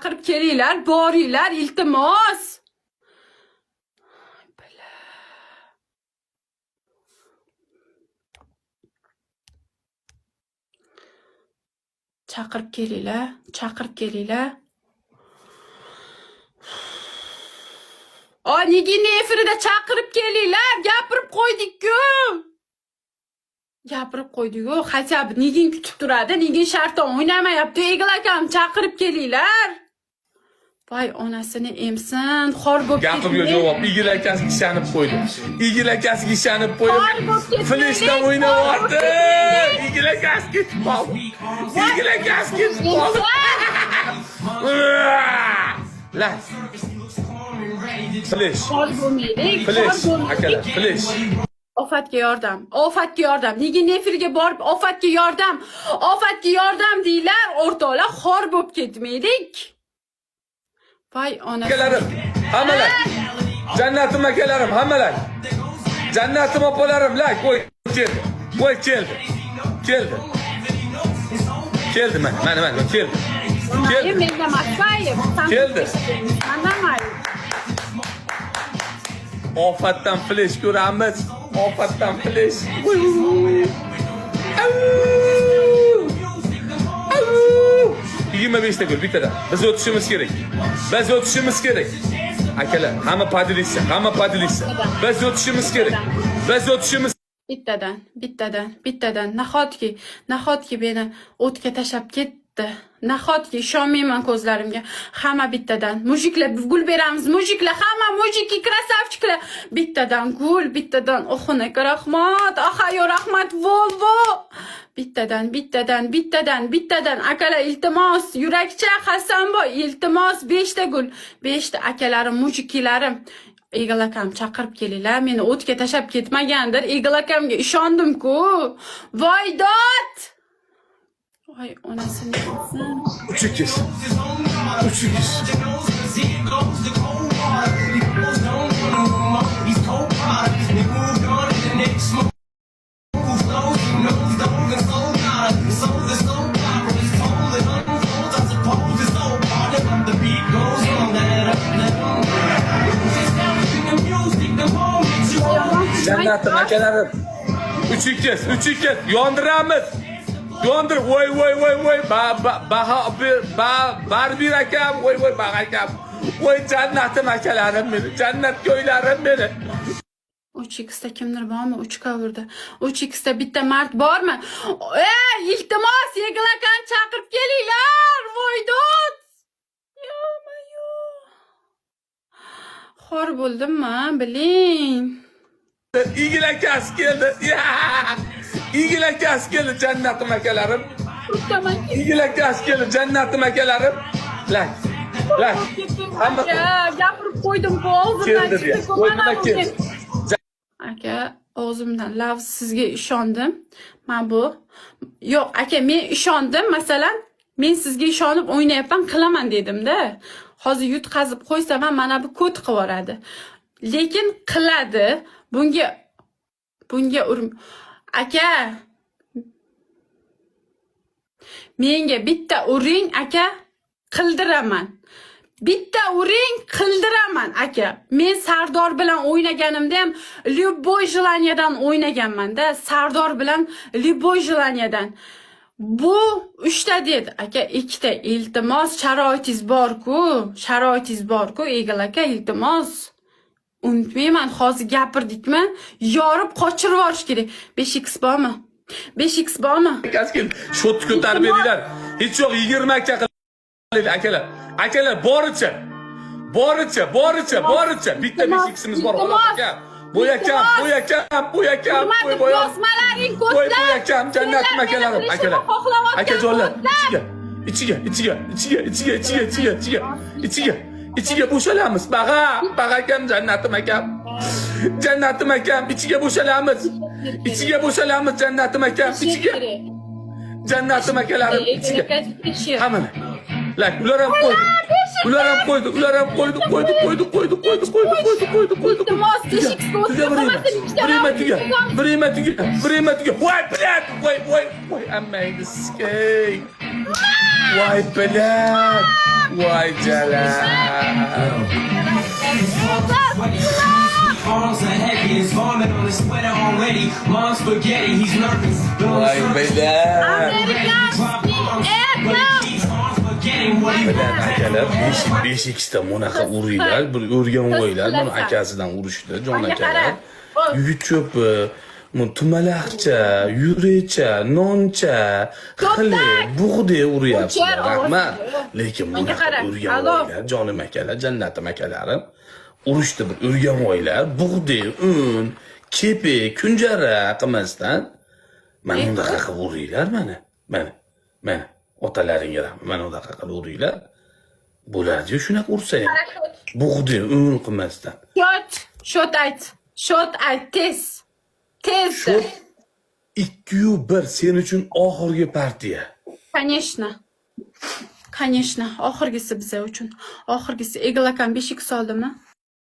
Chaqirib kelinglar, boringlar, iltimos. Бля. Chaqirib kelinglar, chaqirib kelinglar. O, Nigina efirida chaqirib kelinglar, gapirib qo'ydik-ku. Gapirib qo'ydik-ku. Хотя бы Nigin kutib turadi, Nigin sharton o'ynamayapti. Egil akam chaqirib kelinglar. Voy onasini emsin, xor bo'lib Gapimga ketmaylik. javob. Igil akasiga ishonib qo'ydi. Igil akasiga ishonib Xor qo'yib, bo'lib ketmaylik, fleshdan xor o'ynayapti. bo'lib Igil akasi ketib qoldi. Igil akasi ketib qoldi. La. Flesh. Xor bo'lmaylik, xor Flesh. bo'lmaylik. Akalar, flesh. Ofatga yordam, ofatga yordam. Nega nefirga borib ofatga yordam, ofatga yordam deylar, o'rtoqlar, xor bo'lib ketmaylik. Voy onasi. Akalarim, hammalar. Jannatim akalarim, hammalar. Jannatim opalarim, lak, voy keldi. Voy keldi. Keldi. Keldi mana, mana, mana keldi. Keldi. Menga Moskvayev. Keldi. Mandan Ofatdan flesh ko'ramiz. Ofatdan flesh. 25 ta gul bittadan. Biz o'tishimiz kerak. Biz o'tishimiz kerak. Akalar, hamma поделиться, hamma поделиться. Biz o'tishimiz kerak. Biz o'tishimiz Bittadan, bittadan, bittadan. Nahotki, nahotki meni o'tga tashlab ketdi. Nahotki ishonmayman ko'zlarimga. Hamma bittadan. Мужик lar gul beramiz. Мужик lar, hamma мужики, красавчик lar. Bittadan gul, bittadan. Oxunaka rahmat. Ahayo rahmat. Volvo. Bittadan, bittadan, bittadan, bittadan. Akalar iltimos, yurakcha Hasanboy iltimos 5 ta gul. 5 ta akalarim, мужики larim. Egil akam chaqirib kelinglar, meni o'tga tashlab ketmagandir. Egil akamga ishondim-ku. Voy dod! Voy onasini yesin. 3 2 3 2 Jannatim akalarim. 3 2 3 2 yondiramiz. Yondir. Voy voy voy voy. Ba ba baho ba barbir akam, voy voy ba akam. Voy jannatim akalarim meni, jannat ko'ylarim meni. 3 ta kimdir bormi? 3 kavurda. 3 ta bitta mard bormi? Ey, iltimos, Egil akani chaqirib kelinglar. Voy dod! Yo-mayo. Xor bo'ldimmi? Biling. Igil akasi keldi. Ya! Igil akasi keldi jannatim akalarim. Utaman. Igil akasi keldi jannatim akalarim. Lak. Lak. Hamma Aka, gapirib qo'ydim-ku, og'zimdan keldi deya. chiqdi-ku, Voy mana nima bu keldi? Aka, og'zimdan lafz sizga ishondim. Men bu yo'q, aka, men ishondim, masalan, men sizga ishonib o'ynayapman, qilaman dedim-da. Hozir yutqazib qo'ysam ham mana bu ko't qilib yuboradi. Lekin qiladi. Bunga aka, menga bitta uring aka, qildiraman. Bitta uring, qildiraman aka. Men Sardor bilan o'ynaganimda ham любой желания dan o'ynaganman-da. Sardor bilan любой желания dan. Bu uchta dedi. Aka, ikkita iltimos, sharoitingiz bor-ku. Sharoitingiz bor-ku, Egil aka, iltimos. Unutmayman, hozir gapirdikmi? Yorib qochirib yuborish kerak. 5x bormi? 5x bormi? Akasi keldi. Счёт ni ko'tarib beringlar. Hech yo'q 20 aka qilaylik akalar. Akalar boricha. Boricha, boricha, boricha. Bitta 5ximiz bor xolos aka. Bo'y akam, bo'y akam, bo'y akam, bo'y Hurmatli bo'y. yozmalaring Voy ko'zlar. bo'y akam, jannatim akalarim, akalar. Akajonlar, ichiga, ichiga, ichiga, ichiga, ichiga, ichiga, ichiga, ichiga, ichiga, ichiga bo'shalamiz. Bag'a, bag'a akam, jannatim akam. Jannatim akam, ichiga bo'shalamiz. Ichiga bo'shalamiz, jannatim akam, ichiga. Jannatim akalarim, ichiga. Hammalar. Lak, ular ham qo'ydi. Ular ham qo'ydi, ular ham qo'ydi, qo'ydi, qo'ydi, qo'ydi, qo'ydi, qo'ydi, qo'ydi, qo'ydi, qo'ydi. Iltimos, 5x Tuga, o'tkazmasin, ikkita bir yema raund tuga, o'tkazamiz. bir yema tuga, bir yema tuga. Voy, блядь, voy, voy, voy, ammangni sikay. Voy, блядь. Voy, jalab. Arms are heavy, there's vomit on his sweater already. Mom's spaghetti, he's nervous. But on the Voy, surface, блядь. drop bombs, but he keeps on forgetting what he Блядь, akalar, 5 5 x da bunaqa uringlar, bir o'rganvoylar, buni akasidan urishdi, jon Manga akalar. qara. Yigit cho'pi, bu tumalaqcha, yurekcha, noncha, xili, bug'dek uryapsizlar. O'char Rahmat. ovozini. Lekin Manga bunaqa qara. o'rganvoylar, jonim akalar, jannatim akalarim. Urushdi bir o'rganvoylar, bug'dek, un, kepak, kunjara qilmasdan mana bunaqa qilib uringlar mana. Mana. Mana. Otalaringga rahmat. Mana bunaqa qilib uringlar. Bo'ladi-yu shunaqa ursa ham. Bug'dek, un qilmasdan. Счёт, счёт ayt. Счёт ayt, tez. Tez. Счёт 2-1, sen uchun oxirgi partiya. Конечно. Конечно, oxirgisi biza uchun. Oxirgisi. Eagle akam 5 soldimi?